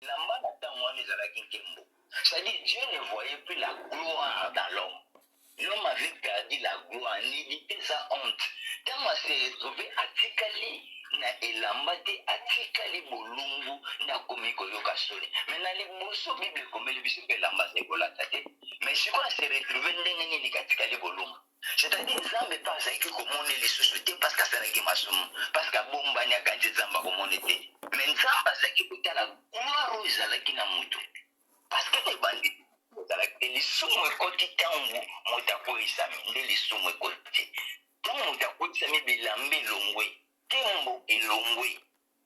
Elamba na ntango wana ezalaki nkembo. C'est-à-dire Dieu ne voyait plus la gloire dans l'homme. L'homme avait perdu la gloire, nudité eza honte. Ntango ase retrouve atikali na elamba te, atikali bolumbu nde akomi koyoka soni. Mais na liboso Bible ekomeli biso mpe elamba azali kolata te. Mais sikoyo ase retrouve ndenge nini katikali bolumbu? C'est-à-dire Nzambe mpe azalaki komona lisusu te parce que asalaki masumu, parce que abombani akanisi Nzambe akomona te. Mais Nzambe azalaki kotala gloire oyo ezalaki na moto. Parce que ebandi ezalaki te lisumu ekoti ntango moto akweyisami nde lisumu ekoti. Ntango moto akweyisami bilamba elongwe, nkembo elongwe.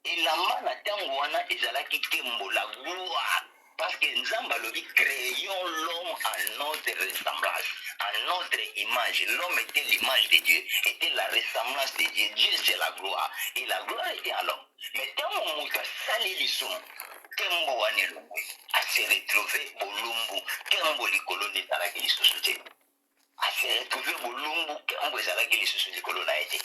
Elamba na tango wana ezalaki kembo, la gloire, parce que Nzambe alobi creons l'homme à notre ressemblance, à notre image. L'homme était l'image de Dieu, était la ressemblance de Dieu. Dieu c'est la gloire et la gloire était en l'homme. Mais tango moto asali lisumu, kembo wana elongwe, a se retrouver bolumbu, kembo likolo nde ezalaki lisusu te. A se retrouver bolumbu, kembo ezalaki lisusu likolo na ye te.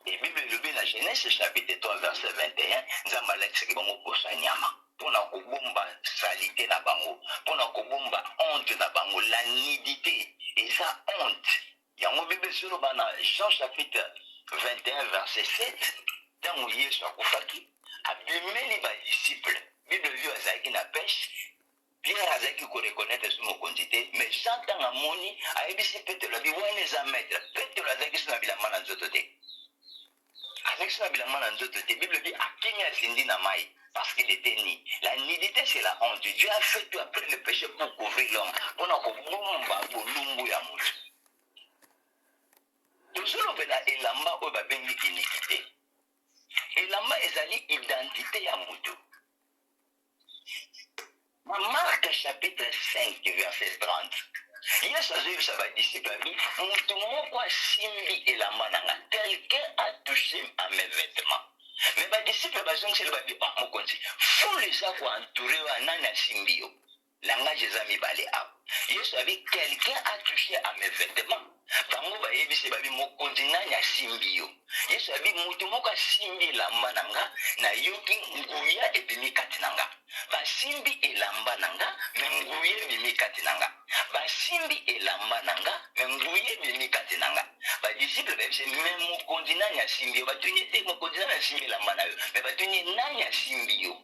Et Bible elobi na Genèse chapitre 3 verset 21, Nzambe alatisaki bango poso ya nyama mpo na kobomba salite na bango, mpo na kobomba honte na bango. La nudite eza honte. Yango Bible ezoloba na Jean chapitre 21 verset 7, ntango Yesu akufaki abimeli ba disciples, Bible elobi azalaki na peshe. Pierre azalaki ko reconnaitre su mokonzi te, mais Jean ntango amoni ayebisi Petelo, abi wana eza maître. Petelo azalaki su na bilamba na nzoto te, azalaki su na bilamba na nzoto te. Bible dit akimi azindi na mai parce qu'il était nu. La nudité c'est la honte. Dieu a fait tout après le péché pour couvrir l'homme, mpona kobomba bolumbu ya moto. Tozolobela elamba oyo babengi iniquité. Elamba ezali identité ya moto. Na Marc chapitre 5 verset 30, Yesu azoyebisa ba disciples abi mutu moko asimbi elamba na nga, quelqu'un a touché à mes vêtements. Mais ba disciples bazongiseli babi, oh mokonzi, foule eza ko entourer yo, nani asimbi yo? Langage eza mibale awa. Yesu abi quelqu'un a touché à mes vêtements. Bango bayebisi ye babi mokonzi nani asimbi yo? Yesu abi moto moko asimbi elamba na nga, nayoki nguya ebimi kati na nga. Basimbi elamba na nga, me nguya ebimi kati na nga. Basimbi elamba na nga, me nguya ebimi kati na nga. Ba disciples bayebisi ye me mokonzi nani asimbi yo? Batuni ye te mokonzi nani asimbi elamba na yo, me batuni ye nani asimbi yo?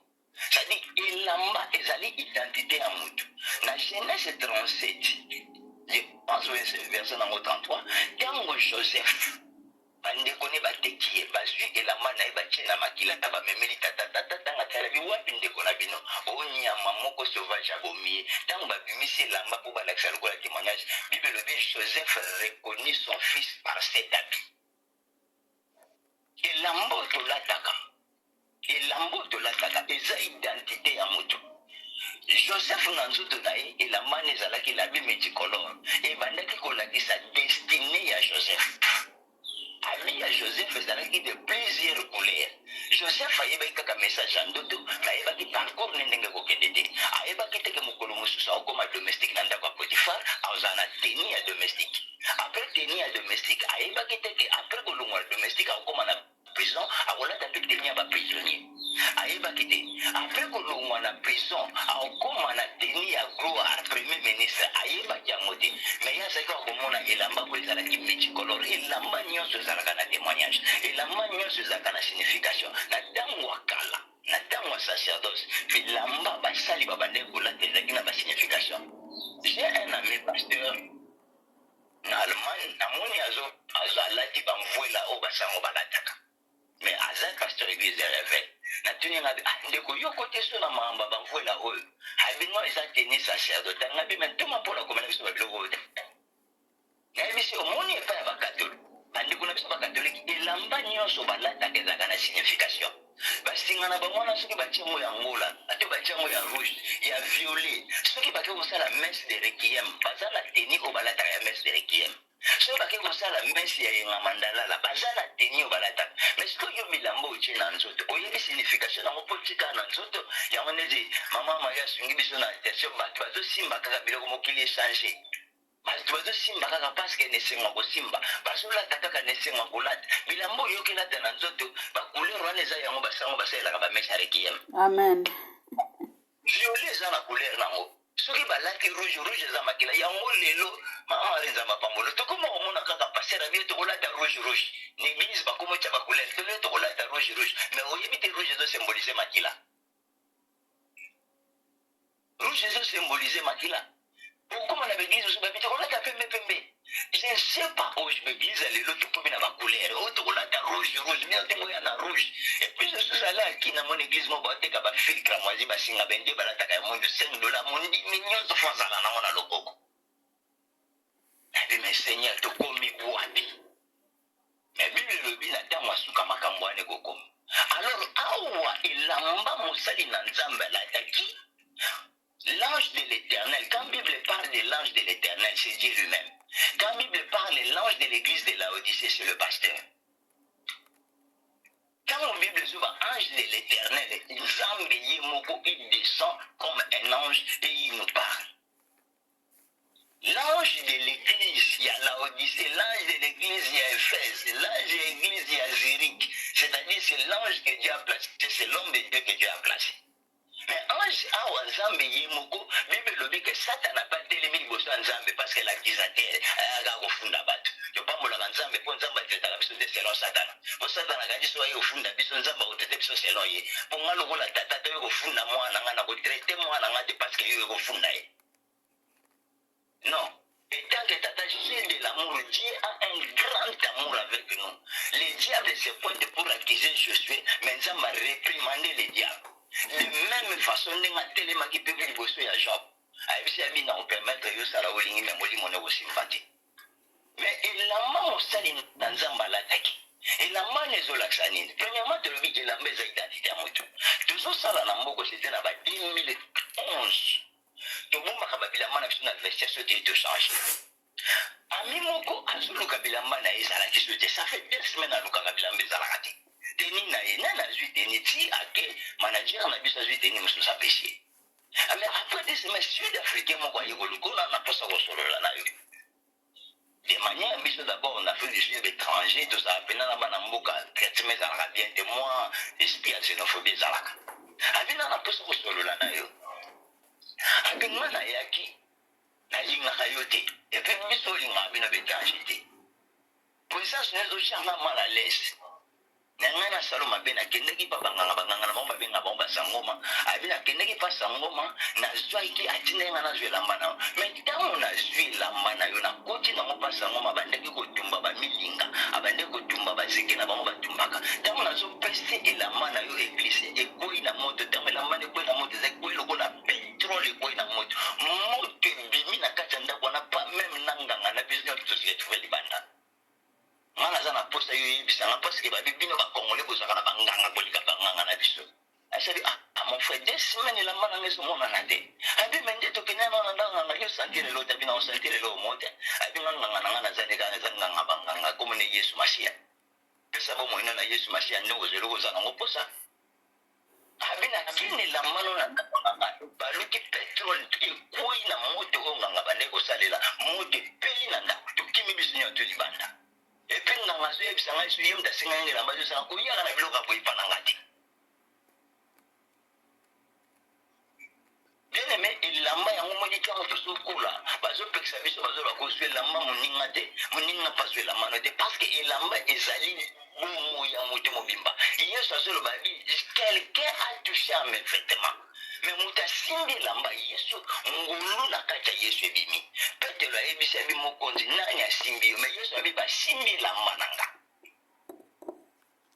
C'est-à-dire elamba ezali identite ya mutu. Na Genèse 37, je pense verset nango 33, ntango Joseph bandeko ne bateki ye, bazwi elamba na ye batie na makila, bamemeli tata. Tata ntango atalabi wapi ndeko na bino, o nyama moko sauvage abomi ye. Ntango babimisi elamba mpo balakisa lokola témoignage, Bible elobi Joseph reconnut son fils par cet habit. Elamba oyo tolataka, elamba oyo tolataka eza identite ya moto. Joseph na nzoto na ye elamba wana ezalaki labi multicolore, ebandaki kolakisa destine ya Joseph. Habit ya Joseph ezalaki de plusieurs couleurs. Joseph ayebaki kaka message ya ndoto, mais ayebaki parcours ne ndenge ekokende te. Ayebaki te ke mokolo mosusu akokoma domestique na ndako ya Potiphar, akozala na tenue ya domestique. Après tenue ya domestique, ayebaki te ke après kolongwa na domestique akokoma na prison, akolata mpe tenue ya ba prisonnier. Ayebaki te après kolongwa na prison akokoma na tenue ya gloire premier ministre. Ayebaki yango te, mais ye azalaki kaka komona elamba oyo ezalaki multicolore. Elamba nyonso ezalaka na témoignage, elamba nyonso ezalaka na signification. Na ntango ya kala, na ntango ya sacerdoce, bilamba basali babandaki kolata ezalaki na ba signification. J'ai un ami pasteur na Allemagne, namoni azo azo alati ba mvuela oyo basango balataka, mais aza pasteur église de réveil. Natuni nga ah, ndeko yo kote so na makambo ya bamvuela oyo? Abi non, eza tenue sacerdotal. Nga bi me ntoma mpona komela biso babiloko oyo te. Nayebisi omoni epai ya bakatolike, bandeko na biso bakatolike, elamba nyonso balataka ezalaka na signification. Basinga na bango wana soki batie yango ya ngola to batie yango ya rouge ya violet, soki bake kosala messe de requiem, baza na tenue oyo balataka ya messe de requiem. Soki bake kosala messe ya yenga mandalala, baza na tenue oyo balataka. Mais sikoyo yo bilamba otie na nzoto, oyebi signification nango mpo otikala na nzoto yango? Neti mama Maria asungi biso na attention, bato bazosimba kaka biloko, mokili echange. Bato bazosimba kaka parce que na esengo ya kosimba, bazolata kaka na esengo ya kolata bilamba oyo okelata na nzoto. Ba couleur wana eza yango basango basalelaka ba messe ya requiem. Amen. Violet eza na couleur nango. Soki balati rouge, rouge eza makila. Yango lelo mama Marie Nzambe apambolo. Tokoma komona kaka pasteur abi tokolata rouge rouge. Na église bakoma tia ba couleur. Tolo tokolata rouge rouge. Mais oyebi te rouge ezo symboliser makila. Rouge ezo symboliser makila. Okoma na ba-église mosusu babi tokolata pembe pembe. Je ne sais pas oyo ba-église ya lelo tokomi na ba-couleur. Oyo tokolata rouge rouge, bino te boya na rouge. Et puis mosusu alaki na mon église moko bateka ba-fil cramoisi, basinga bende balataka ya mwindu 5 $, mondimi nyonso fo azala nango na loboko. Nabi, mais Seigneur, tokomi wapi? Mais Bible elobi na ntango asuka makambo wana ekokoma. Alors awa elamba mosali na Nzambe alataki, l'ange de l'Éternel. Quand Bible parle de l'ange de l'Éternel, c'est Dieu lui-même. Quand Bible parle de l'ange de l'église de Laodicée, c'est le pasteur. Quand Bible ezoba ange de l'Éternel, Nzambe ye moko, il descend comme un ange et il nous parle. L'ange de l'église, il y a Laodicée, l'ange de l'église, il y a Éphèse, l'ange de l'église, il y a Zurich. C'est-à-dire, c'est l'ange que Dieu a placé, c'est l'homme de Dieu que Dieu a placé. Mais ange awa Nzambe ye moko, Bible elobi ke Satana atelemi liboso ya Nzambe parce que l'accusateur ayaka kofunda bato. Topambolaka Nzambe mpo Nzambe atraitaka biso te selon Satana. Mpo Satana akati so aye kofunda biso, Nzambe akotraite biso selon ye. Mpo nga lokola tata toye kofunda mwana nga, na kotraite mwana nga te parce que yo oye kofunda ye. Non. Et tant que tata, j'ai de l'amour, Dieu a un grand amour avec nous. Le diable se pointe pour accuser Josué, mais Nzambe a réprimandé le diable. De même façon, ndenge atelemaki mpe liboso ya Job. Ayebisi abi na kopermettre yo sala olingi, me molimo ne kosimba te. Mais elamba mosali na Nzambe alataki, elamba wana ezolakisa nini? Premièrement, tolobi elamba eza identité ya motu. Tozosala na mboka, c'était na ba 2011, tobombaka babilamba na biso na vestiaire. Soki tochange, ami moko azoluka bilamba na ye, ezalaki so te. Ça fait 2 semaines alukaka bilamba, ezalaka te. Tenue na ye, nani azwi tenue? Ti ake manager na biso azwi tenue mosusu, apesi ye. Mais après 2 semaines, sud africain moko aye koluka ona na mposa kosolola na yo de manière. Biso d'abord en Afrique du Sud, étranger tozala mpena na bana mboka, traitement ezalaka bien te, mwa esprit ya xénophobie ezalaka. Abi na na mposa kosolola na yo. Abi nga nayaki, nalingaka yo te, et puis biso olingaka bino baétranger te, présence na ezotyanga mal à l'aise na ngai. Nasala mabe, nakendaki mpa banganga, banganga na bango babenga bango basangoma. Abi nakendaki mpa sangoma, nazwaki, atindaki ngai nazwa elamba na yo. Mais ntango nazwi elamba na yo, nakoti nango mpa sangoma, abandaki kotumba bamilinga, abandaki kotumba bazeke na bango batumbaka. Ntango nazopese elamba na yo, eglise ekwei na moto. Ntango elamba na ekwei na moto, eza ekwei lokola pétrole, ekwei na moto, moto ebimi na kati ya ndako wana. Pa même na nganga na biso nyonso tosi retrouve libanda. Nga naza na posa yo oyebisanga, parce que babi bino bakongole bozalaka na banganga koleka banganga na biso. Asali: "Ah, mon frère, 2 semaines elamba nanga ezomonana te." Abi: "Me nde tokende na na nganga, yo sentir elo te." Abi: "Na osentir elo mo te." Abi: "Nga nganga na nga naza nde kaka eza nganga banganga komone Yesu Masiya. Pesa bomoi na Yesu Masiya, ndenge ozeli kozala nango posa." Abi: "Na kini elamba no na ndako na nga, baluki pétrole ekwei na moto oyo nganga bandeki kosalela, moto epeli na ndako, tokimi biso nyonso libanda. Et puis nganga azoyebisa ngai so ye moto asengaki nga elamba, azosala koyaka na biloko ya boyepa na nga te." Bien aimé, elamba yango moni, ntango tozokola, bazopekisa biso, bazoloba kozwa elamba moninga te, moninga mpe azwa elamba no te, parce que elamba ezali bomoi ya moto mobimba. Yesu azoloba bi: "Quelqu'un a touché à mes vêtements." Mais moto asimbi elamba Yesu, ngolu na kati ya Yesu ebimi. Petelo ayebisi abi: "Mokonzi, nani asimbi yo?" Mais Yesu abi: "Basimbi elamba na nga."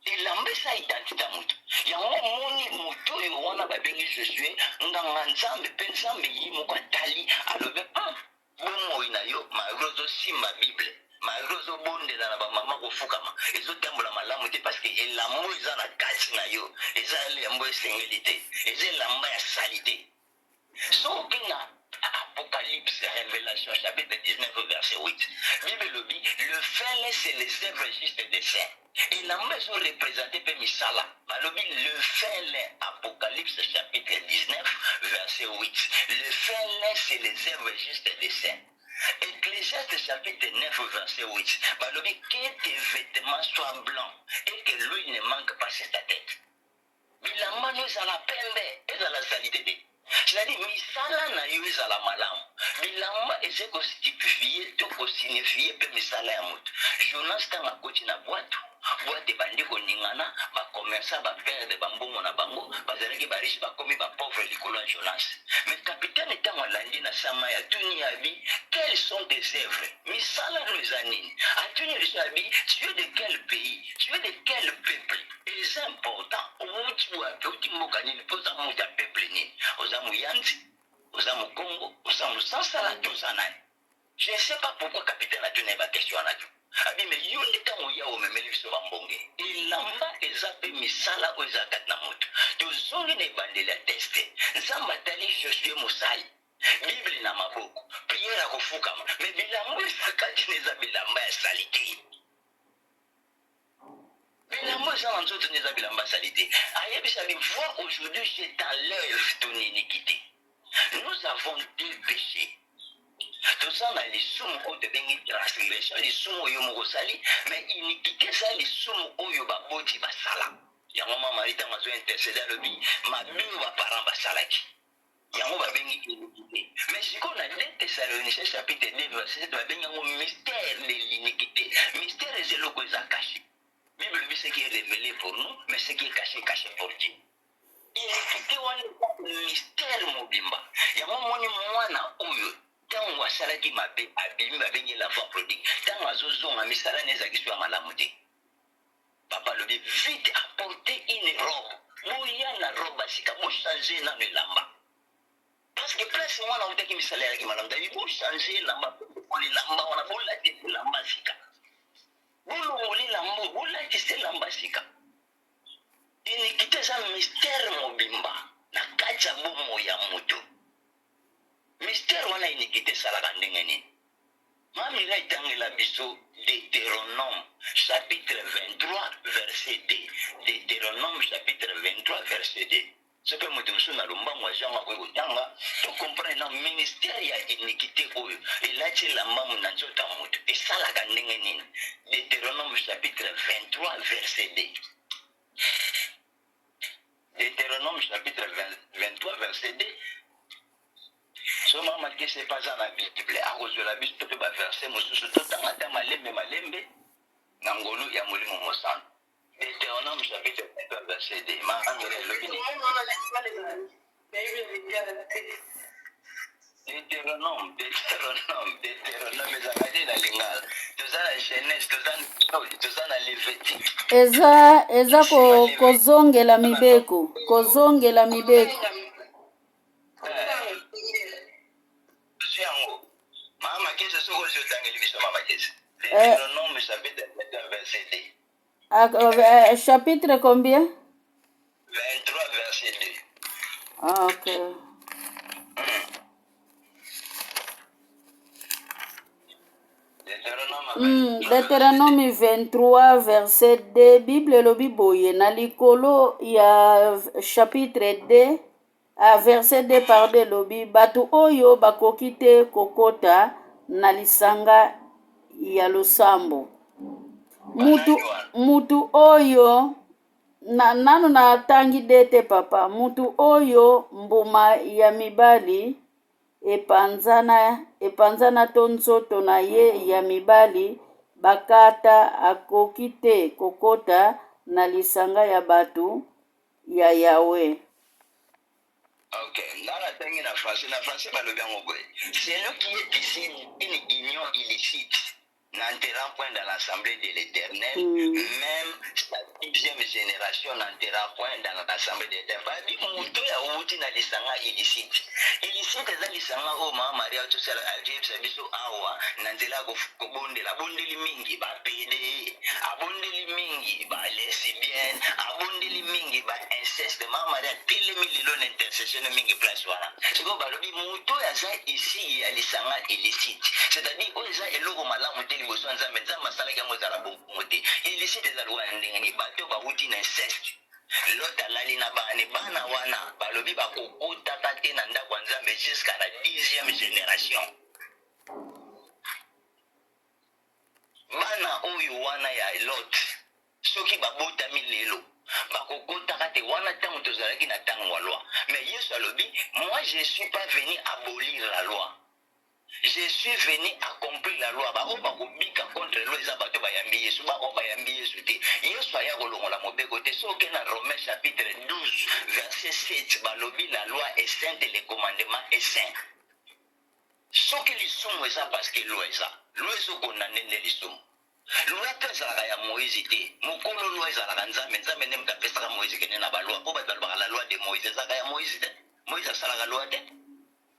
Elamba eza identité ya motu. Yango omoni motu oyo wana babengi Josue, nganga Nzambe, mpe Nzambe ye moko atali, alobi: "Ah, bomoi na yo, malgré ozosimba Bible, malgré ozobondela na bamama kofukama, ezotambola malamu te, parce que elamba eza na kati na yo eza elamba esengeli te, eza elamba ya sali te." Soki na Apocalypse, Révélation, chapitre 19, verset 8, Bible elobi: "Le fin lin, c'est les œuvres justes des saints." Elamba ezoreprésente mpe misala. Balobi le fin lin, Apocalypse chapitre 19, verset 8, le fin lin, c'est les œuvres justes des saints. Ecclésiaste chapitre 9, verset 8, balobi: "Que tes vêtements soient blancs et que l'huile ne manque pas sur ta tête." Bilamba no ezala pembe, ezala Ezala salite te. C'est-à-dire misala na yo ezala malamu. Bilamba eza ko typifier to ko signifier mpe misala ya moto. Jonas ntango akoti na bwato, bwato ebandi koningana, ba commerçants ba perdre ba mbongo na bango, bazalaki ba riche bakomi ba pauvre likolo ya Jonas. Mais capitaine ntango alandi na sa mayi atuni ye abi, quelles sont tes œuvres? Misala no eza nini? Atuni ye lisusu abi, tu es de quel pays? Tu es de quel peuple? Eza important. Owuti wapi? Owuti mboka nini? Mpe oza moto ya peuple nini? Oza moyanzi? Oza mokongo? Oza mosansala? To oza nani? Je ne sais pas pourquoi capitaine atuni ye ba question wana tout. Abi mais yo nde ntango oya omemeli biso bambonge. Elamba eza mpe misala oyo eza kati na moto. Tozongi na ebandeli ya teste. Nzambe atali Josue mosali. Bible na maboko, prière ya kofukama, mais bilamba eza kati na eza bilamba ya salite. Bilamba eza na nzoto nde eza bilamba salite. Ayebisa bi vois aujourd'hui je t'enlève ton iniquité. Nous avons deux péchés. Toza na lisumu oyo tobengi transgression, lisumu oyo moko osali, mais iniquité eza lisumu oyo baboti basala. Yango mama Marie ntango azo intercede alobi mabe oyo ba parents basalaki. Yango babengi iniquite. Mais sikoyo na 2 Thessaloniciens chapitre 2 verset 7 babengi yango mystère de l'iniquite. Mystère eza eloko eza caché. Bible elobi ce qui est révélé pour nous, mais ce qui est caché, caché pour Dieu. Iniquite wana eza mystère mobimba. Yango omoni mwana oyo ntango asalaki mabe abimi, babengi l'enfant prodigue. Ntango azozonga misala na ezalaki so ya malamu te. Papa alobi vite apporter une robe, boya na robe ya sika, bo changer nanu elamba. Parce que place mwana awutaki misala eyalaki malamu te, bo changer elamba, bolongola elamba wana, bolatisa elamba ya sika. Bolongola elamba oyo, bolatisa elamba ya sika. Iniquité eza mystère mobimba na kati ya bomoi ya moto. Mystère wana iniquité esalaka ndenge nini? Ma Mireille tangela biso Deuteronome chapitre 23 verset 2. Deuteronome chapitre 23 verset 2. Soki mpe moto mosusu na lombango azwi yango akoki kotanga to comprendre na ministère ya iniquité oyo elati elamba na nzoto ya moto esalaka ndenge nini. Deuteronome chapitre 23 verset 2. Deuteronome chapitre 23 verset 2. So mama kese mpe aza na Bible akozwela biso mpe baverse mosusu totanga ata malembe malembe na ngolu ya Molimo Mosantu. Deuteronome chapitre 23 verset 2. Mama Mira elobi nini? Deuteronome, Deuteronome, Deuteronome ezalaka te na lingala. Toza na Genèse, toza na Levitique. Eza eza ko, kozongela mibeko, kozongela mibeko. Tozwi yango. Mama Kese, soki ozwi otangeli biso Mama Kese. Deutéronome chapitre 23 verset 2. Ah, chapitre combien? 23 verset 2. Ah, ok. Deutéronome 23 verset 2 Bible elobi boye na likolo ya chapitre 2 a verset 2 pardon elobi bato oyo bakoki te kokota na lisanga ya losambo mutu, mutu oyo na, nanu natangi de te papa mutu oyo mbuma ya mibali epanzana, epanzana to nzoto na ye ya mibali bakata akoki te kokota na lisanga ya bato ya Yawe. Ok, nga natangi na français, na français balobi yango boye: celui qui est issu d'une union illicite n'entrera point dans l'assemblée de l'Éternel, même sa dixième génération n'entrera point dans l'assemblée de l'Éternel. Babi moto ya wuti na lisanga illicite. Illicite eza lisanga oyo mama Maria atosala ayebisa biso awa na nzela ya kobondela. Abondeli mingi ba PD, abondeli mingi ba lesbienne, abondeli mingi ba inceste. Mama Maria atelemi lelo na intercession mingi place wana. Sikoyo balobi moto oyo aza isi ya lisanga illicite, c'est-à-dire oyo eza eloko malamu te liboso ya Nzambe. Nzambe asalaki yango ezala bongo te. Illicite eza lokola ya ndenge nini? Bato bawuti na inceste. Lot alali na bana, bana wana balobi bakokotaka te na ndako ya Nzambe jusqu'à la 10e génération. Bana oyo wana ya Lot soki babotami lelo Bakokotaka te wana ntango tozalaki na ntango ya loi. Mais Yesu alobi, moi je suis pas venu abolir la loi, je suis venu accomplir la loi. Baoyo bakobika contre loi eza bato bayambi Yesu. Baoyo bayambi Yesu te, Yesu aya kolongola mobeko te. Soki oke na Romain chapitre 12 verset 7, balobi la loi est sainte et le commandement est saint. Soki lisumu eza parce que loi eza, loi ezokondane nde lisumu. Loi mpe ezalaka ya Moïse te. Mokolo loi ezalaka Nzambe. Nzambe nde moto apesaka Moïse kende na baloi, mpo bato balobaka la loi de Moïse. Ezalaka ya Moïse te. Moïse asalaka loi te,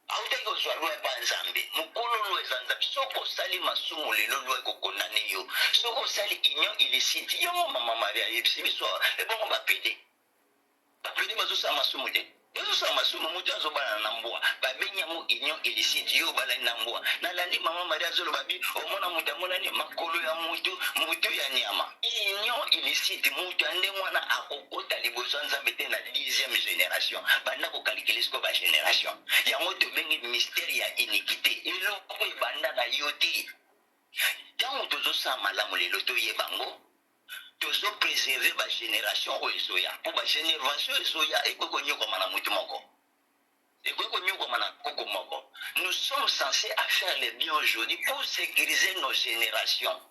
autaki kozwa loi epa Nzambe. Mokolo loi eza Nzambe. Soki osali masumu lelo, loi ekokondane yo. Soki osali union illicite, yango mama Maria ayebisi biso awa. Ebongo bapédés, bapédés bazosala masumu te? Bazosala masumu. Moto azobalana na mbwa, babengi yango union illicite. Yo obalani na mbwa. Nalandi mama Maria azoloba bi omona moto amonani makolo ya motu, motu ya nyama, union illicite. Moto ya ndenge wana akokota liboso ya Nzambe te na 10e génération. Banda kokalikela sikoyo bagénération, yango tobengi mystère ya iniquité. Eloko ebanda na yo te. Ntango tozosala malamu lelo, toyeba yango, tozopréserver bagénération oyo ezoya, mpo bagénération ezoya ekoki konyokwama na motu moko, ekoki konyokwama na koko moko. Nous sommes censés à faire le bien aujourd'hui pour sécuriser nos générations.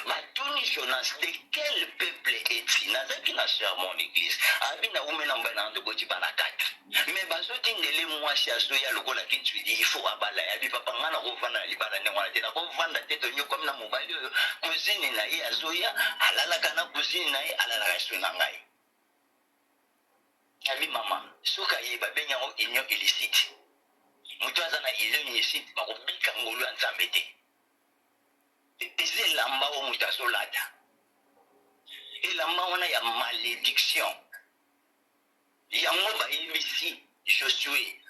Batuni Jonas: de quel peuple es-tu? Nazalaki na sermon l'église, abi na ume na mobali na toboti bana 4, mais bazotindele mwasi azoya lokola kintuidi, il faut abala. Yabi papa, nga nakovanda na libala ndenge wana te, nakovanda te. Tonyokwami na mobali oyo. Cousine na ye azoya, alalaka na cousine na ye, alalaka esu na ngai. Yabi mama, soki aye, babengi yango union illicite. Moto aza na union illicite bakobika ngolu ya Nzambe te. Eza elamba oyo moto azolata, elamba wana ya malédiction. Yango bayebisi Josue,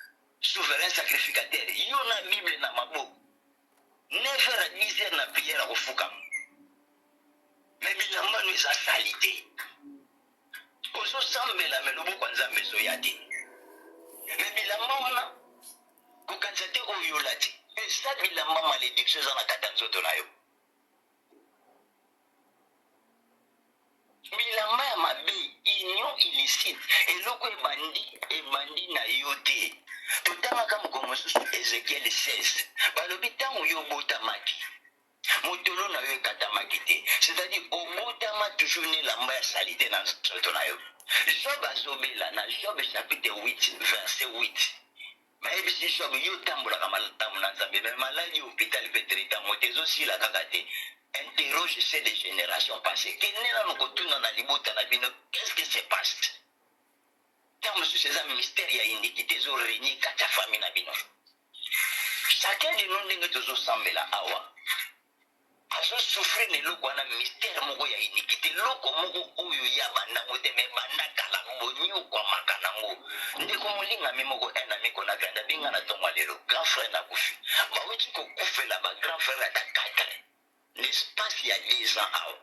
souverain sacrificateur, yo na Bible na maboko, 9 heures à 10 heures na prière, akofukama, mais bilamba no eza sali te. Ozosambela, mais loboko ya Nzambe ezoya te. Mais bilamba wana, kokanisa te oyo olati eza bilamba malédiction, eza na kati ya nzoto na yo, bilamba ya mabe, union illicite. Eloko ebandi, ebandi na yo te. Totangaka mokolo mosusu Ezekiel 16, balobi ntango yo obotamaki, motolo na yo ekatamaki te, c'est-à-dire obotama toujours na elamba ya saleté na nzoto na yo. Job azobela na Job chapitre 8 verset 8. Bayebisi Job: yo otambolaka malamu na Nzambe, mais maladie, hôpital mpe traitango te, ezosila kaka te. Interroge ceux de génération passée. Kende nano kotuna na libota na bino, qu'est-ce qui se passe? Ntango mosusu eza mystère ya iniquité ezorégner kati ya famille na bino. Chacun de nous, ndenge tozosambela awa, azosouffrir na eloko wana, mystère moko ya iniquité, eloko moko oyo ya bandango te, mais banda kala bonyokwamaka nango. Ndeko molingami moko, un ami konakanda benga na ntongo ya lelo, grand frère nakufi. Bawuti kokufela bagrand frère ata 4 l'espace ya 2 ans. Awa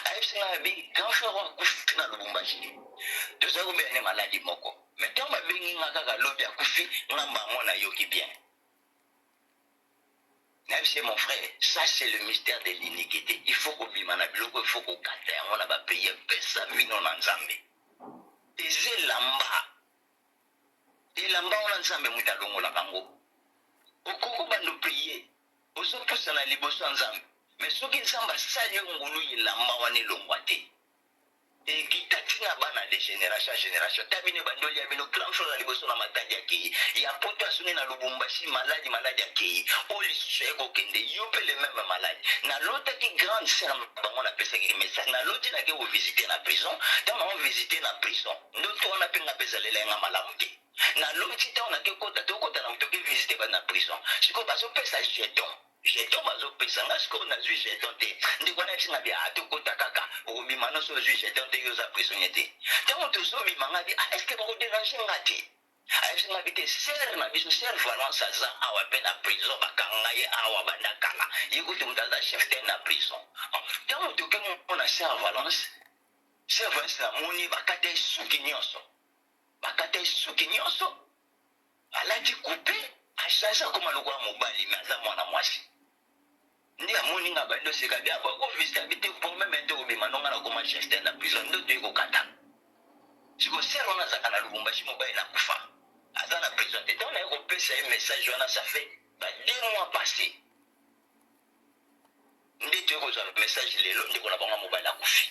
ayebisi ngai, abi grand frère oyo akufi na Lubumbashi, tozali kobela ne maladie moko, mais ntango babengi nga kaka lobi akufi, nga mbango nayoki bien. Nayebisi: mon frère, ça c'est le mystère de l'iniquité. Il faut kobima na biloko, il faut kokata yango na baprière. Pesa bino na Nzambe. Eza elamba, elamba wana Nzambe moto alongolaka yango. Okoki bando prier, ozopusana liboso ya Nzambe, mais soki Nzambe asali yo ngulu, elamba wana elongwa te, ekita ntina bana de génération ya génération. Ta bino ebandoli ya bino, grand frère ya liboso na Matadi akei, ya poto azongi na Lubumbashi, maladie, maladie, akei. Oyo lisusu ekokende, yo mpe le même maladie. Nalotaki grande sœur na bango, napesaki message. Naloti nake kovisiter na prison. Ntango nango visite na prison, ndoto wana mpe nga mpe ezalela yanga malamu te. Naloti ntango nake kota, tokota na moto oke visiter bato na prison. Sikoyo bazopesa jeton, jeton bazopesa nga. Sikoyo nazwi jeton te. Ndeko wana yebisi nga bi a tokota kaka, okobima nyonso, ozwi jeton te, yo oza prisonnier te. Ntango tozobima, nga bi ah, est-ce bakodéranger nga te? Ayebisi nga bi te, sœur na biso, sœur Valence, aza awa mpe na prison, bakanga ye awa banda kala. Ye kutu moto aza chef te na prison. Ntango toke mona sœur Valence, sœur Valence namoni bakata ye suki nyonso, bakata ye suki nyonso, alati coupe, achanger, akoma lokola mobali, mais aza mwana mwasi. Nde amoni nga, bandi oseka bi abakovisiter, abi te problème te, obima nonga nakoma chef te na prison. Ndoto ekokata. Sikoyo sœur wana azalaka na Lubumbashi, mobali na akufa, aza na prison te. Ntango naye kopesa ye message wana, ça fait ba 2 mois passé nde toye kozwa message lelo, ndeko na bango ya mobali akufi.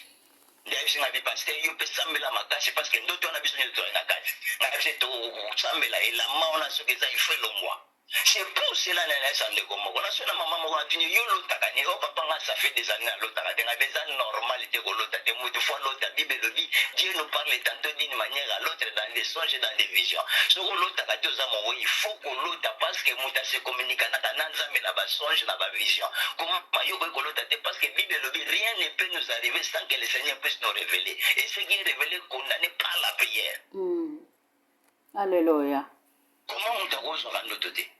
Nde ayebisi ngai bi: "Pasteur, yo mpe sambela makasi, parce que ndoto wana, biso nyonso tozali na kati." Ngai biso tosambela elamba wana, soki eza ifo elongwa. C'est pour cela nayesa ndeko moko na so na mama moko, natuni: "Yo lotaka nini?" "O papa, nga ça fait des années nalotaka te." Ngai: "Eza normal te kolota te, motu faut alota. Bible elobi: Dieu nous parle tantôt d'une manière à l'autre, dans des songes et dans des visions. Soki olotaka te, oza mongo. Il faut kolota, parce que moto ase communiquanaka na Nzambe na basonge, na bavision. Comment yo koki kolota te? Parce que Bible elobi: rien ne peut nous arriver sans que le Seigneur puisse nous révéler, et ce qui est révélé, condamné par la prière." Alléluia. Comment moto akozwaka ndoto te?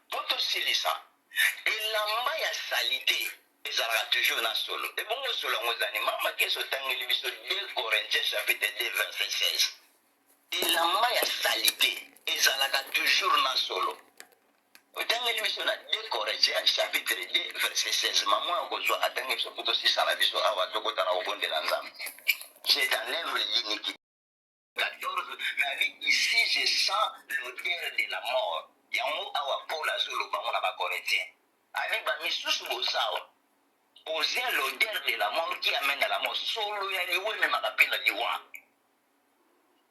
Mpo tosilisa, elamba ya saleté ezalaka toujours na solo. Ebongo solo yango ezali, mama Kesi otangeli biso 2 Corinthiens chapitre 2 verset 16. Elamba ya saleté ezalaka toujours na solo. Otangeli biso na 2 Corinthiens chapitre 2 verset 16. Mama ya kozwa atangeli biso mpo tosisala biso awa, tokota na kobondela Nzambe. Je t'enlève l'iniquité 14, mais ici je sens l'odeur de la mort. Yango awa Paul azoloba ngo na Bacorinthien, abi bamisusu bozawa ozia l'odeur de la mort qui amène à la mort. Solo ya liwa ememaka mpe na liwa.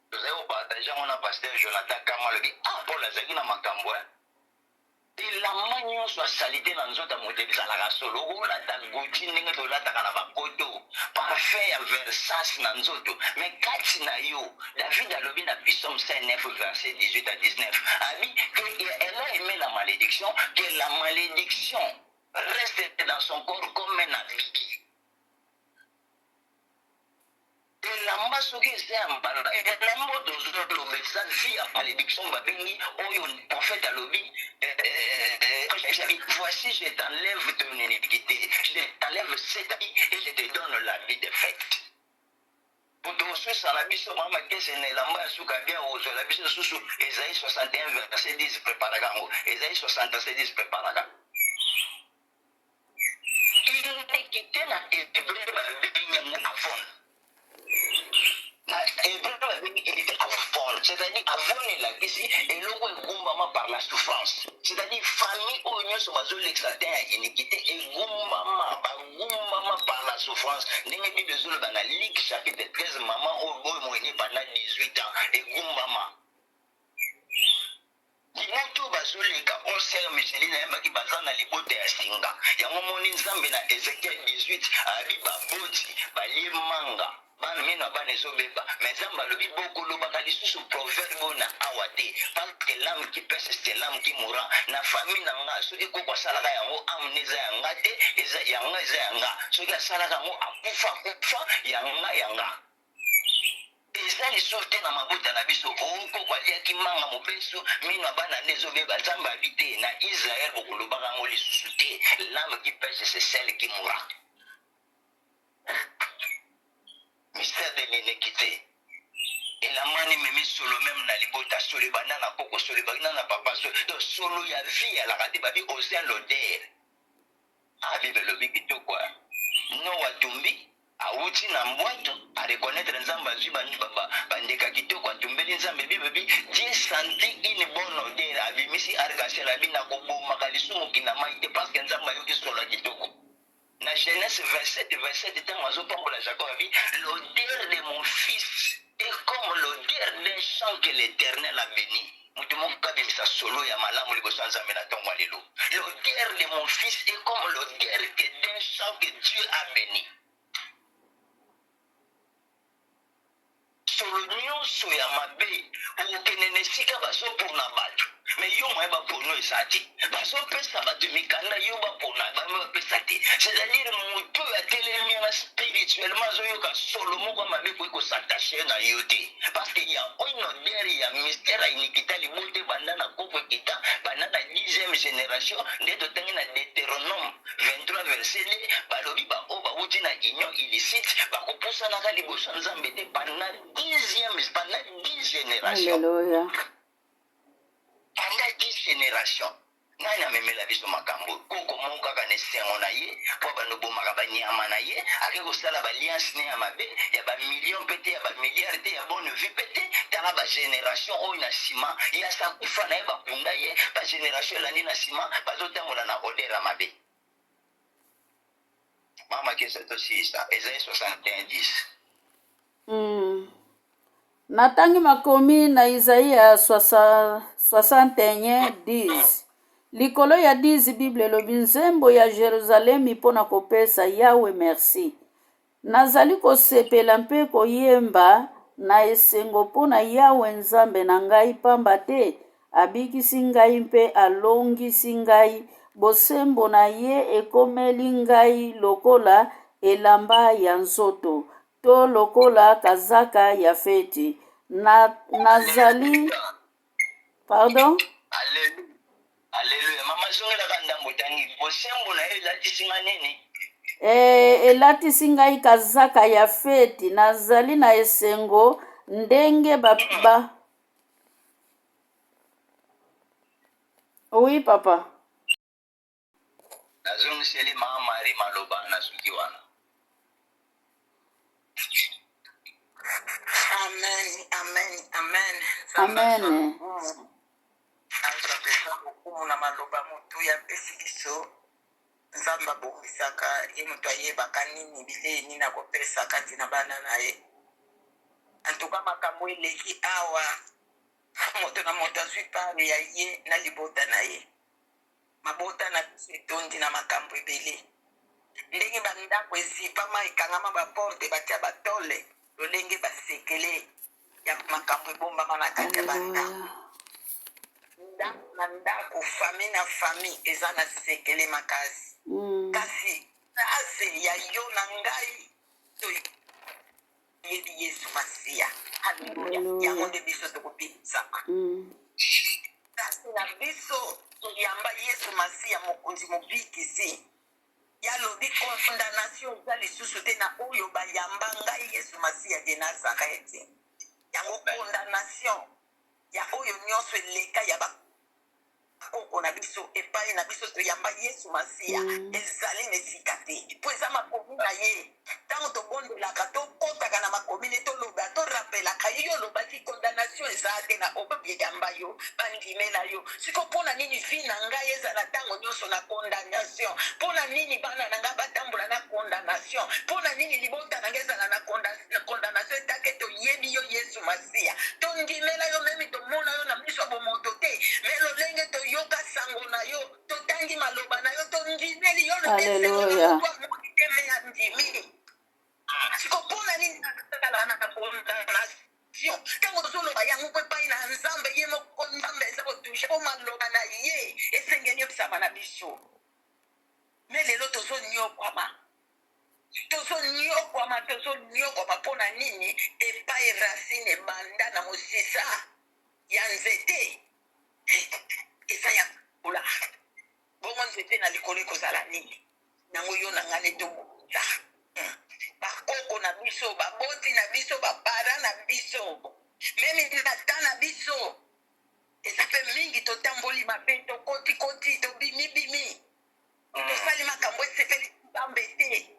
Tozali kopartage yango na pasteur Jonathan Kama. Alobi: "Ah, Paul azalaki na makambo. Elamba nyonso asali te na nzoto ya moto ezalaka solo. Okolata Gucci ndenge tolataka na bapoto, parfum ya Versace na nzoto, mais kati na yo, David alobi na Psaume 9 verset 18 à 19, abi que elle a aimé la malédiction, que la malédiction reste dans son corps comme un habit." Elamba soki eza ya mbala, elamba oyo tozoloba eza vie ya malédiction. Babengi oyo prophète alobi: "Voici, je t'enlève ton iniquité, je t'enlève cet habit et je te donne l'habit de fête." Moto mosusu esala biso, mama Kese, na elamba ya suka bia ozwela biso lisusu Esaïe 61 verset 10. Préparaka yango, Esaïe 61 10, préparaka. Iniquité, na hébreu babengi yango avon. Na hébreu babengi iniquité avon, c'est-à-dire avon elakisi eloko egumbama par la souffrance, c'est-à-dire famille oyo nyonso bazolekisa te ya iniquité egumbama, bagumbama par la souffrance, ndenge Bible ezoloba na Luc chapitre 13, mama oyo oyo moyeni pendant 18 ans egumbama. Libota oyo bazoleka, onser Micheline ayambaki, baza na libota ya singa. Yango moni Nzambe na Ezekiel 18 abi baboti balie manga, bana mino ya bana ezobeba. Mais Nzambe alobi: "Bokolobaka lisusu proverbe oyo na awa te, parce que l'âme qui pèche, c'est l'âme qui mourra." Na famille na nga, soki koko asalaka yango, âme eza ya nga te, eza yanga, eza ya nga. Soki asalaka yango, akufa, akufa, yanga, yanga eza lisusu te na mabota na biso. Okoko aliaki manga mobesu, mino ya bana nde ezobeba. Nzambe abi te, na Israel bokolobaka yango lisusu te: "L'âme qui pèche, c'est celle qui mourra." Mystère de l'iniquité, elamba ememi solo même na libota. Solo ebanda na koko, solo ebanda na papa, solo. Donc solo ya vie alaka te. Babi ozia l'odeur. Ah, Bible elobi kitoko. Noa atumbi, awuti na mbwato, areconnaître Nzambe, azwi bandeka kitoko, atumbeli Nzambe. Bible: Dieu sentit une bonne odeur, abimisi arc-en-ciel, abi nakobomaka lisumu na mai te, parce que Nzambe ayoki solo ya kitoko. Na Genèse 27 27, ntango azopambola Jacob, abi: "L'odeur de mon fils est comme l'odeur d'un champ que l'Éternel a béni." Moto moko abimisa solo ya malamu liboso ya Nzambe na ntongo ya lelo. L'odeur de mon fils est comme l'odeur que d'un champ que Dieu a béni. Solo nyonso ya mabe, okokende na esika bazopona bato, mais yo moye bapona eza te. Bazopesa bato mikanda, yo bapona bango bapesa te. C'est-à-dire moto oyo atelemi wana spirituellement azoyoka solo moko ya mabe, koki kos'attache na yo te, parce que ya une odeur ya mystère ya iniquité. Libota ebanda na koko, ekita banda na 10e génération. Nde totangi na Deutéronome 23 verset 2, balobi baoyo bawuti na union illicite bakopusanaka liboso ya Nzambe te pendant 10e, pendant 10 génération. Alléluia. Pendant 10 génération. Nani amemela biso makambo oyo? Koko moko kaka na esengo na ye po abanda obomaka ba nyama na ye, ake kosala ba alliance ne ya mabe ya ba millions pe te, ya ba milliards te, ya bonne vie pe te. Tala ba generation oyo na sima, ye asi akufa na ye bakunda ye, ba generation elandi na sima bazo tambola na odeur ya mabe. Mama Kesa tosilisa Esaïe 61 10. Natangi makomi na Isaia 61 10. Likolo ya 10 Bible elobi nzembo ya Jerusalemi mpo na kopesa Yawe merci. Nazali kosepela mpe koyemba na esengo mpo na Yawe Nzambe na ngai, pamba te abikisi ngai mpe alongisi ngai, bosembo na ye ekomeli ngai lokola elamba ya nzoto to lokola kazaka ya feti. Na, nazali pardon. Alleluia, alleluia. Mama zongelaka ndambo otangi. Bosembo na ye elatisi nga nini? E, elatisi ngai kazaka ya feti. Nazali na esengo ndenge ba, ba... Oui, papa. Nazongiseli mama Marie maloba na suki wana. Amen, amen, amen. Nzambe azwa Amen. lokumu. Azwa mpenza lokumu na maloba motuya apesi biso. Nzambe abongisaka, ye moto ayebaka nini bilei nini akopesa kati na bana na ye. Antuka makambo eleki awa, moto na moto azwi part ya ye na libota na ye. Mabota na biso etondi na makambo ebele. Ndenge ba ndako ezipama, ekangama ba porte, batia ba tole, lolenge ba sekele ya makambo ebombama na kati ya ba ndako. Alleluia. Ndako na ndako, famille na famille eza na sekele makasi. Kasi base ya yo na ngai toyebi Yesu Masiya. Haleluya! Yango Alleluia. nde biso tokobikisama. Kasi na biso toyamba Yesu Masiya Mokonzi Mobikisi. Ye alobi condamnation eza lisusu te na oyo bayamba ngai Yesu Masiya de Nazareth. Yango condamnation ya oyo nyonso eleka ya ba koko na biso epai na biso toyamba Yesu Masiya ezali na esika te, mpo eza makomi na ye. Ntango tobondelaka, tokotaka na makomi ne, toloba, torapelaka ye, yo olobaki condamnation eza te na oyo bayamba yo, bandimela yo. Siko mpo na nini vie na ngai ezala ntango nyonso na condamnation? Mpo na nini bana na ngai batambola na condamnation? Mpo na nini libota na ngai ezala na condamnation? Etake toyebi yo Yesu Masiya, tondimela yo, meme tomona yo na miso ya bomoto te, me lolenge toyoka sango na yo, totangi maloba na yo, tondimeli yo. Esengo na Alleluia. moto amoni te me andimi. Siko mpona nini nazala na condamnation ntango tozoloba yango mpo epai na Nzambe? Ye moko Nzambe eza kotouche mpo maloba na ye esengeli ebisama na biso. Me lelo tozonyokwama, tozonyokwama, tozonyokwama mpo na nini? Epai racine ebanda na mosisa ya nzete eza ya kola, bongo nzete na likolo ekozala nini? Yango yo na ngai nde tobongisa. Bakoko na biso, baboti na biso, bapara na biso, meme na ta na biso, eza mpe mingi totamboli mabe, tokotikoti, tobimibimi, tosali makambo esepeli Nzambe te,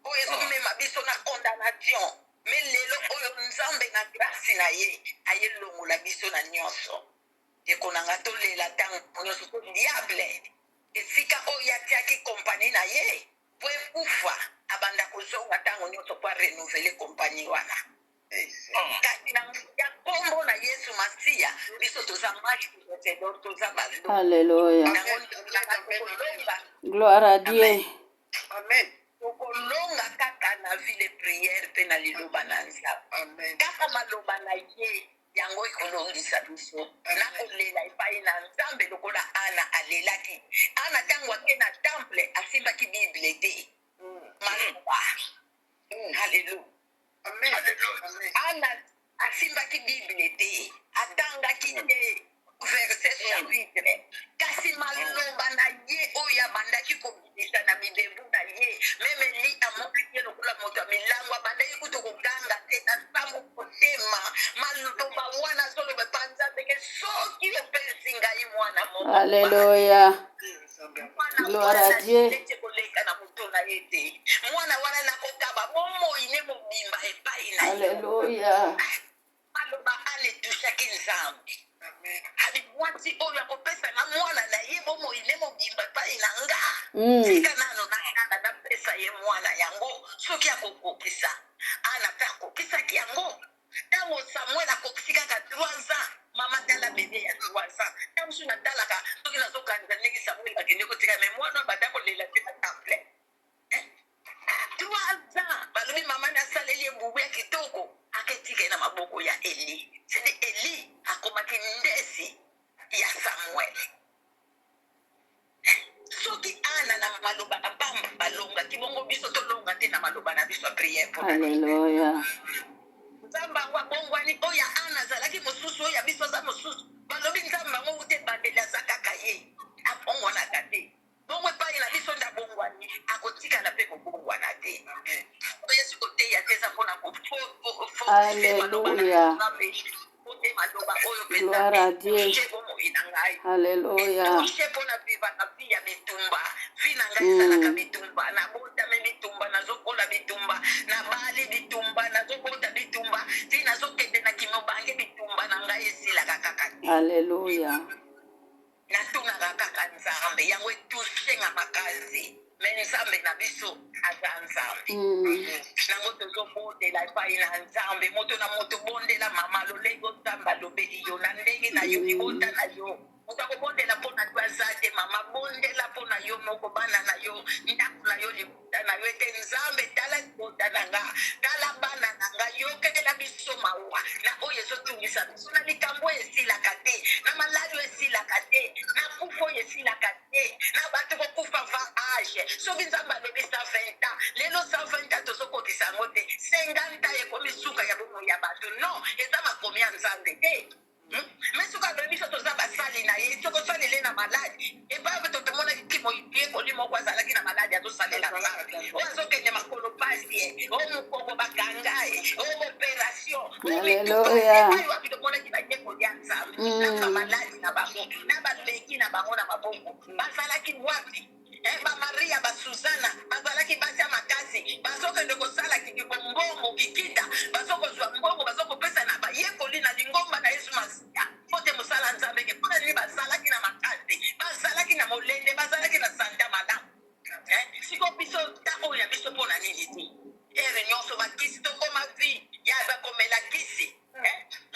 oyo ezomema biso na condamnation. Me lelo oyo Nzambe na grâce na ye ayelongola biso na nyonso. Ekonanga tolela ntango nyonso to diable esika oyo atiaki kompani na ye po ekufa, abanda kozonga ntango nyonso po arenouveler kompani wana. Kasi na ya nkombo na Yesu Masiya, biso toza match vencedor, toza balongi. Alleluia. Yango tokolonga. Gloire à Dieu. Amen. Tokolonga kaka na vie de prière mpe na liloba na Nzambe. Kaka maloba na ye yango ekolongisa biso na kolela epai na Nzambe lokola Ana alelaki. Ana ntango ake na temple asimbaki Bible te, maloba. Halleluya. Ana asimbaki Bible te, atangaki te verset, chapitre, kasi maloba na ye oyo abandaki kobimisa na mibebu na ye, meme Eli amonaki ye lokola moto ya milango, abandaki kutu koganga te na nsambo motema. Maloba wana azoloba epa Nzambe ke soki opesi ngai mwana moko. Alléluia. Mwana Gloire à wana Dieu. neti koleka na moto na ye te. Mwana wana nakokaba bomoi ne mobimba epai na yo. Alléluia. Maloba ana etushaki Nzambe. Abi mwasi oyo akopesa nga mwana na ye bomoi ne mobimba epai na nga. Tika nano nangana napesa ye mwana yango soki akokokisa. Ana mpe akokisaki yango. Ntango Samuel akokisi kaka 3 ans, mama tala bebe ya 3 ans. Ntango mosusu natalaka soki nazokanisa ndenge Samuel akende kotika me mwana oyo banda kolela te na temple. 3 ans balobi mama nasaleli ye bubu ya kitoko aketika ye na maboko ya Eli. Sede Eli akomaki ndesi ya Samuel. Soki Ana na maloba ya pamba balongaki, bongo biso tolonga te na maloba na biso ya priere mpo na nini? Alléluia. Nzambe yango abongwani, oyo ya Ana azalaki mosusu, oyo ya biso aza mosusu. Balobi Nzambe yango wuta ebandeli aza kaka ye, abongwanaka te. Bongo epai na biso nde abongwani, akotikala mpe kobongwana te. Yesu koteya te eza mpona kofortifie maloba na Alléluia. Nzambe, kote maloba oyo mpenza Gloire à Dieu. etouche bomoi na ngai. Alléluia. Etouche mpona viva na vie ya bitumba. Vie na ngai esalaka bitumba, nabotami bitumba, nazokola bitumba, nabali bitumba, nazobota bitumba, ti nazokende na kimobange bitumba na ngai esilaka kaka te. Alléluia. Natunaka kaka Nzambe, yango etouche nga makasi. Me Nzambe na biso aza Nzambe. Nango tozobondela epai na Nzambe, moto na moto bondela mama lolenge Nzambe alobeli yo na ndenge na yo, libota na yo. Moto akobondela mpo na yo aza te mama, bondela mpo na yo moko, bana na yo, ndako na yo, libota na yo, ete Nzambe tala libota na nga, tala bana na nga, yokela biso mawa na oyo ezotungisa biso, na likambo oyo esilaka te, na maladi oyo esilaka te, na kufa oyo esilaka te, na bato kokufa va age. Soki Nzambe alobi 120 ans, lelo 120 ans tozokokisa yango te, 50 ans ekomi suka ya bomoi ya bato. Non, eza makomi ya Nzambe te. Mais soki alobi biso toza basali na ye, soki osalele na maladi epai oyo tomonaki moyekoli moko azalaki na maladi azosalela Nzambe, oyo azokende makolo pasi ye, oyo mokongo bakanga ye, oyo opération, Alléluia. epai wapi tomonaki bayekoli ya Nzambe na bamaladi na bango na babeki na bango na maboko bazalaki wapi? Bamaria basuzana bazalaki basi ya makasi, bazokende kosala mbongo kikita, bazokozwa mbongo bazokopesa na bayekoli na lingomba na Yesu Masiya po te mosala Nzambe ke mpona nini bazalaki na makasi, bazalaki na molende, bazalaki na santa malamu. Siko biso ta oyo ya biso mpona nini te? Ere nyonso bakisi, tokoma vie ya bakomela kisi.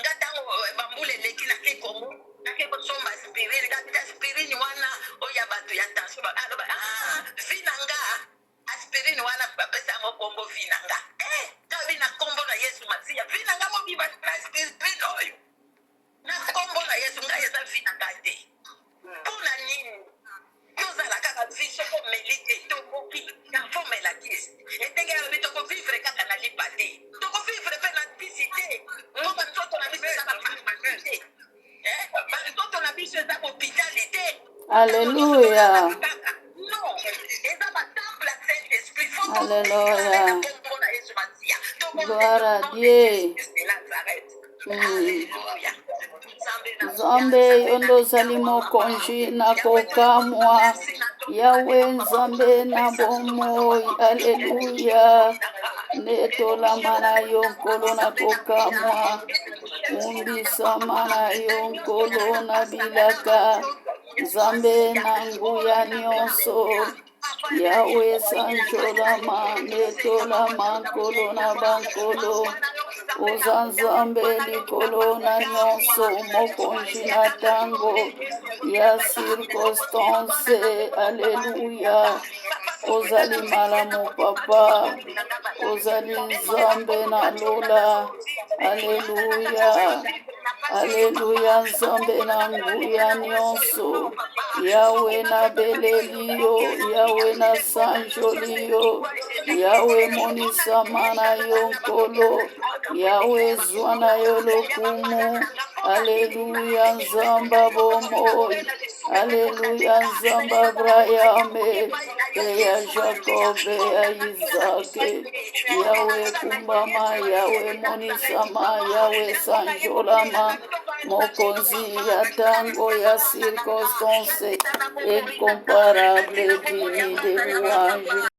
Nga ntango bambula eleki nake Kongo, nake kosomba aspirine, nga aspirine wana oyo ya bato ya tension, aloba ah, vie na nga aspirine wana bapesa yango kombo vie na nga. Kabi na kombo na Yesu Masiya, vie na nga mobimba na aspirine oyo na kombo na Yesu, ngai eza vie na ngai te. Mpona nini tozala kaka vie soko omeli te tokoki na fomela kisi? Etenge alobi tokovivre kaka na lipa te, tokovivre mpe na kisi te. Ngo banzoto na biso eza bapharmacie te, banzoto na biso eza hôpital te. Alléluia. Non, eza batemple ya Saint Esprit. Faut Alléluia. na kombo na Yesu Masiya. Gloire à Dieu. De Nazareth. Alléluia. Nzambe yo nde ozali mokonzi na kokamwa, Yawe Nzambe na bomoi. Aleluya, netolama na yo Nkolo na kokamwa, kumbisama na yo Nkolo na bilaka, Nzambe na nguya nyonso. Yawe sanjolama, netolama Nkolo na bankolo, oza Nzambe likolo na nyonso, mokonzi na ntango ya circonstance. Aleluya, ozali malamu papa, ozali Nzambe na lola. Aleluya, aleluya, Nzambe na nguya nyonso. Yawe nabeleli yo, Yawe nasanjoli yo, Yawe monisama na yo Nkolo, Yawe zwa na yo lokumu. Aleluya, Nzambe bomoi. Aleluya, Nzambe Abrahame pe ya Jakobe ya Izake. Yawe kumbama, Yawe monisama, Yawe sanjolama. Mokonzi ya tango ya circonstance, incomparable, digne de louange.